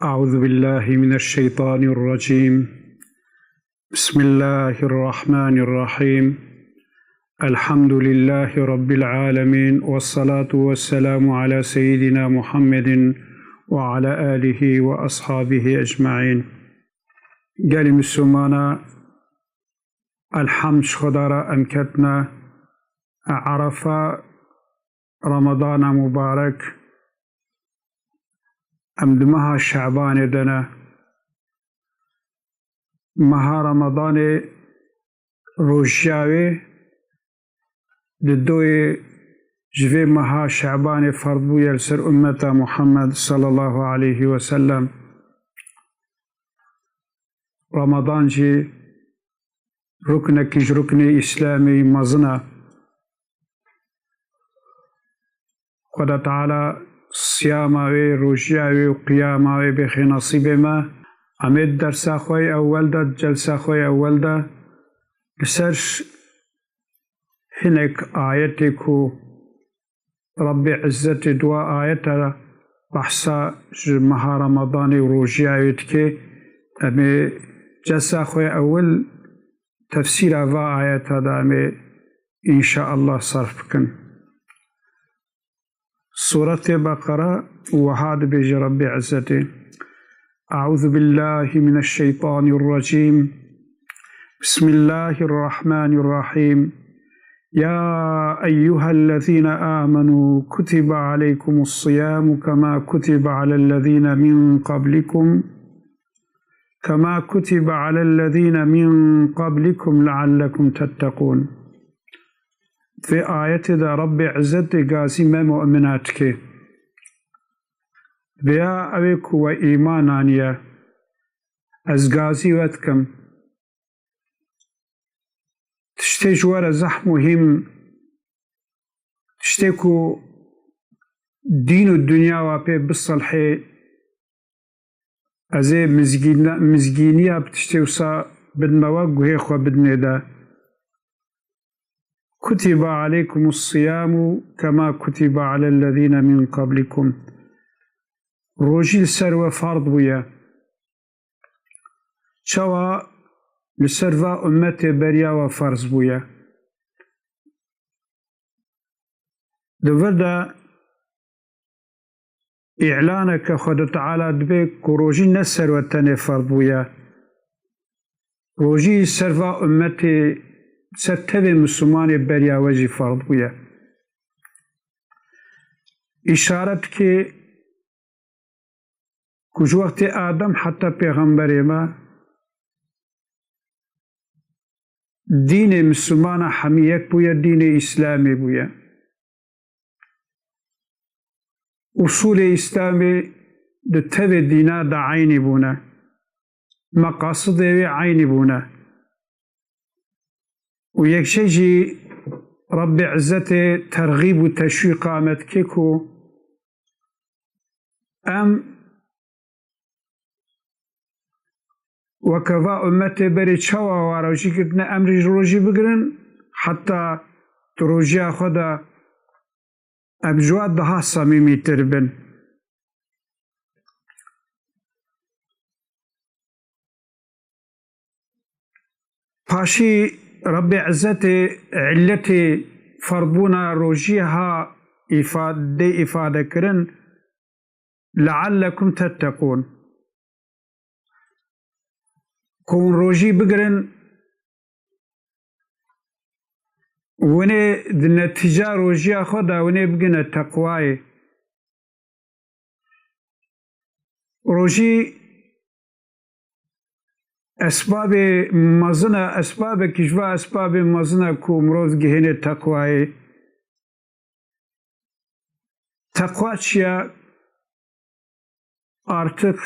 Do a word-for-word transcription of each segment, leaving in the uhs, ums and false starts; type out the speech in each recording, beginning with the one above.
أعوذ بالله من الشيطان الرجيم. بسم الله الرحمن الرحيم. الحمد لله رب العالمين، والصلاة والسلام على سيدنا محمد وعلى آله وأصحابه أجمعين. Gelî Mislimana, elhamd ji Xweda re em ketine Erefa Ramadana mubarek. Em di meha Şebanê de ne. Meha Ramadanê rojiya wê di doyê ji vê meha Şebanê ferd bûye li ser ummeta Muhammed sallallahu aleyhi ve sellem. Ramadan jî ruknekî ji ruknê Îslamê mezin e. Xweda Teala siyama wê, rojiya wê û qiyama wê bêxê nasîbê me. Em ê di dersa xwe yê ewel de, di celsa xwe yê ewel de li ser hinek ayetê ku Rabbê Izzetê di wa ayeta behsa ji meha Ramadanê û rojiya wê dike, em ê celsa xwe yê ewel tefsîra va ayeta de em ê înşaallah serf bikin. Sûretê Beqere wiha dibêje Rabbê Izzetê: أعوذ بالله من الشيطان الرجيم. بسم الله الرحمن الرحيم. يا أيها الذين آمنوا كتب عليكم الصيام كما كتب على الذين من قبلكم كما كتب على الذين من قبلكم لعلكم تتقون. Vê ayetê de Rabbê Izzetê gazî me mu'mina dike. Vêya ew ê ku we îman aniye, ez gazî we dikim. Tiştê ji we re zehf muhîm, tiştê ku dîn û dinya we pê bisilhê, ez ê mizgîna-, mizgîniya bi tiştê wisa bidime we, guhê xwe bidinê de. Kutiba aleykumus siyamu kema kutiba alellezîne min qablikum. Rojî li ser we ferd bûye. Çawa li ser va ummetê beriya we ferz bûye? Di vir de îlaneke Xwedê Teala dibe ku rojî ne ser we tenê ferd bûye. Rojî ser va ummetê, ser tevê Mislimanê beriya we jî ferd bûye. Îşaret dike ku ji wextê Adem heta pêxemberê me, dînê Mislimana hemî yek bûye, dînê Îslamê bûye. Usulê Îslamê di tevê dîna de eynî bûne. Meqasidê wê eynî bûne. Û yekşe jî Rabbê Izzetê terxîb û teşwîqa me dike ku em weke va ummetê berê çawa wa rojî girtine, em jî rojî bigirin, heta di rojiya xwe de em ji wa daha samîmîtir bin. Paşî Rabbê Izzetê illetê ferdbûna rojiyê ha îfa-, dê îfade kirin, "Leallekum tettekûn." Ku hûn rojî bigirin, winê di netîca rojiya xwe de winê bigine teqwayê. Rojî esbabê mezin e, esbabekî ji va esbabê mezin e ku mirov digihêne teqwayê. Teqwa çi ye? Artık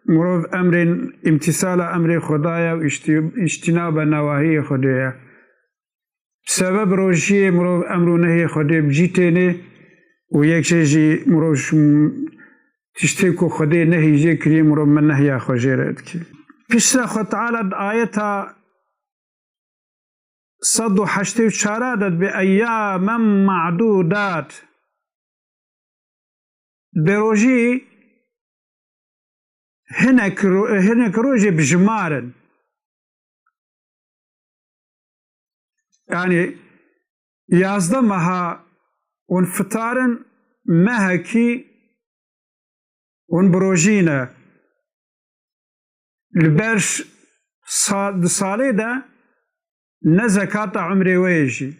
mirov emrên, îmtîsala emrê Xwedê ye û îştî-, îştînabe newahiyê Xwedê ye. Sebeb rojiyê mirov emr û nehiyê Xwedê bi cî tênê û yek jê jî mirov ji m-, tiştê ku Xwedê nehî jê kiriye, mirov min nehiya xwe jê re dike. Piştre Xwe Teala di ayeta sed û heştê û çar de dibê eyyamen ma'dudat. Bi rojî hinek ro-, hinek rojê bi jimar in. Yanî yazdeh meha hûn fitar in, mehekî hûn bi rojî ne. Li ber sa-, di salê de ne zekata umrê we ye jî.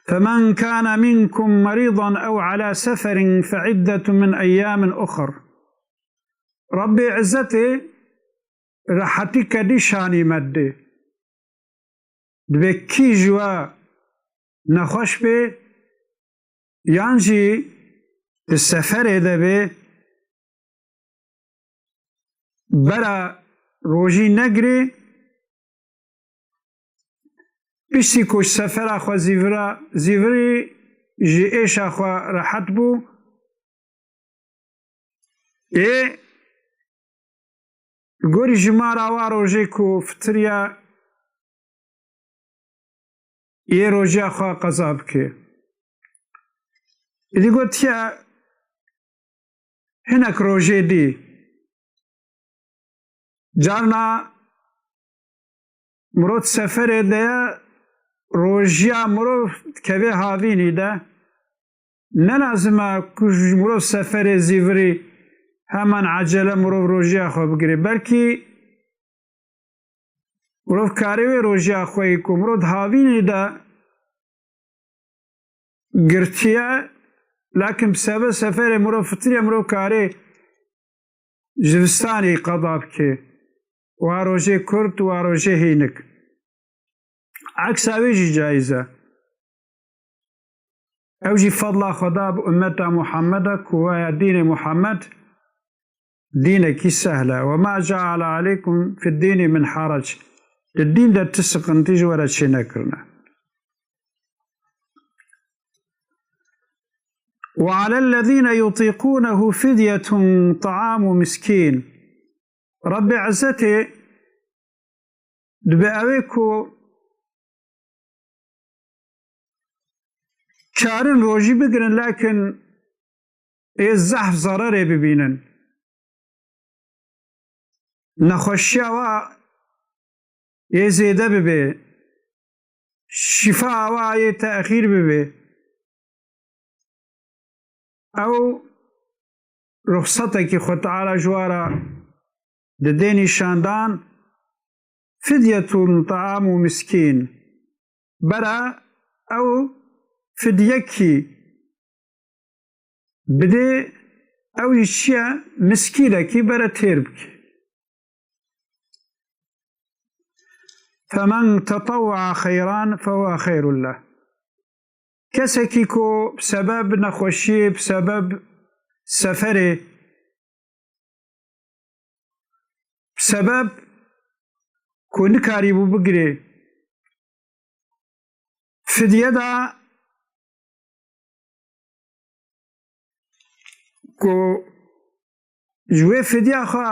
فَمَنْ كَانَ مِنْكُمْ مَرِيضًا أَوْ عَلَى سَفَرٍ فَعِدَّةٌ مِنْ أَيَّامٍ أُخَرَ. Rabbê Izzetê rehetî kedî şanî me didê. Dibê kî ji we nexweş bê, yan jî di seferê de bê, bera rojî negirê, piştî ku ji sefera xwe zîvira, zîvirî ji êşa xwe rehet bû, ê li gorî jimara wa rojê ku fitiriya, yê rojiya xwe qeza bike. Îdî gotiye hinek rojê dî. Carna mirov seferê de ye, rojiya mirov dikeve havînî de. Ne lazim e ku ji mirov seferê zîvirî hemen ecele mirov rojiya xwe bigire. Belkî mirov karê wê rojiya xwe yî ku mirov di havînî de girtiye, lakin bi sebe seferê mirov fitiriye, mirov karê zivistanê qeda bike. Wa rojê kurt, wa rojê hînik. Eksa wê jî caiz e. Ew jî fedla Xweda bi ummeta Muhammed e ku waya dînê Muhammed dînekî sehl e. وَمَا جَعَلَ عَلَيْكُمْ فِي الدِّينِ مِنْ حَرَجٍ. Di dîn de ti siqintî ji we re çênekirine. وَعَلَى الَّذِينَ يُطِيقُونَهُ فِدْيَةٌ طَعَامُ مِسْكِينٍ. Rabbê Izzetê dibe ewê ku karin rojî bigirin, lakin ê zehf zererê bibînin. Nexweşiya wa yê zêde bibe, şîfa wa yê texîr bibe. Ew ruxsetekî Xwe Teala ji wa re dide nîşandan, فِدْيَةٌ طَعَامُ مِسْكِينٍ. Bera ew fidyekî bidê, ew jî çi ye? Miskînekî bere têr bike. فَمَنْ تَطَوَّعَ خَيْرًا فَهُوَ خَيْرٌ لَهُ. Kesekî ku bi sebeb nexweşiyê, bi sebeb seferê, bi sebeb ku nikarîbû bigirê, fidye da, ku ji wê fidya xwe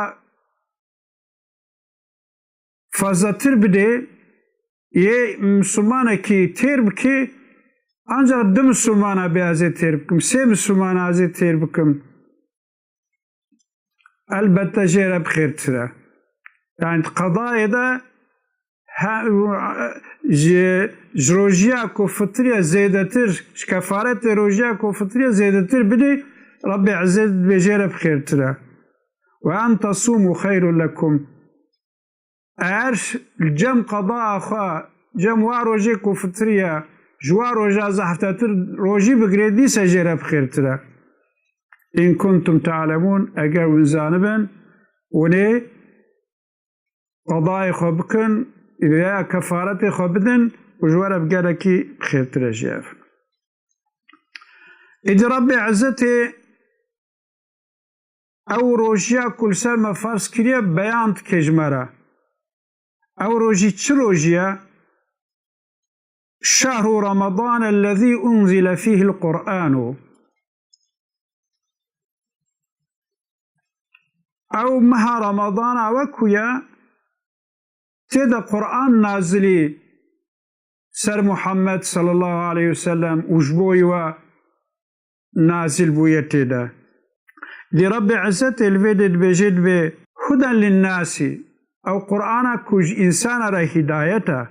fazlatir bidê, yê misilmanekî têr bikê, ancak du misilmana bê ez ê têr bikim, sê misilmana ez ê têr bikim. Elbette jê re bi xêrtir e. Yani di qedayê de he, ji, ji rojiya ku fitiriye zêdetir, ji kefaretê rojiya ku fitiriye zêdetir bidê, Rabbê Izzet dibê jê re bi xêrtir e. Ve en tesûmû xeyrun lekum. Eger li cem qedaya xwe, cem wa rojê ku fitiriye, ji wa roja zehftetir rojî bigirê, dîse jê re bi xêrtir e. In kuntum ta'lemûn, eger hûn zanibin, hûn ê qedayê xwe bikin, ya kefaretê xwe bidin û ji we re bi gelekî xêrtir e jî ev. Êdî Rabbê Izzetê ew rojiya ku li ser me ferz kiriye beyan dike ji me re. Ew rojî çi rojî ye? Şehru Ramadan ellezî unzile fîhil Qur'anu. Ew meha Ramadana we ku ye, tê de Qur'an nazilî ser Muhammed sallallahu aleyhi ve sellem û ji bo we nazil bûye tê de. Lê Rebbê Îzzetê li vê de dibêje, dibê huden linnasî, ew Qur'ana ku ji însana re hîdayet e.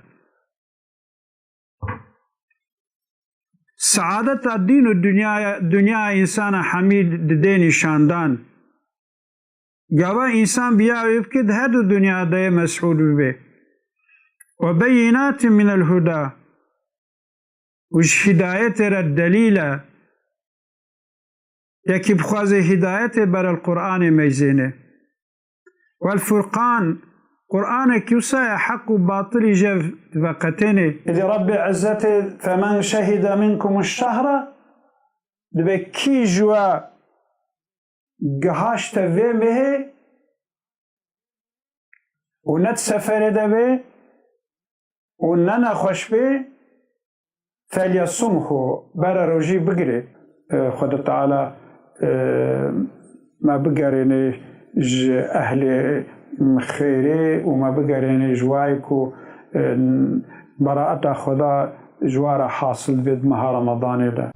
Saadeta dîn û dinyaya, dinyaya însana hemî didê nîşandan. Gava însan biya wê bike, di her du dinya de yê mesûl bibe. Ve beyînatin minel huda. Û ji hîdayetê re delîl e. Yekî bixwaze hîdayetê bere li Qur'anê meyzêne. Wel Furqan, Qur'anekî wisa ye, heq û batilî jev veqetêne. Êdî Rebbê Îzzetê, femen şehide minkum şehra, dibe kî ji we gihaşte vê mehê û ne di seferê de bê û ne nexweş bê, felyesumhu, bere rojî bigire. E, Xwedê Teala, e, me bigerêne ji ehlê xêrê û me bigerêne ji wayê ku, e, beraeta Xweda ji wa re hasil dibe di meha Remadanê de.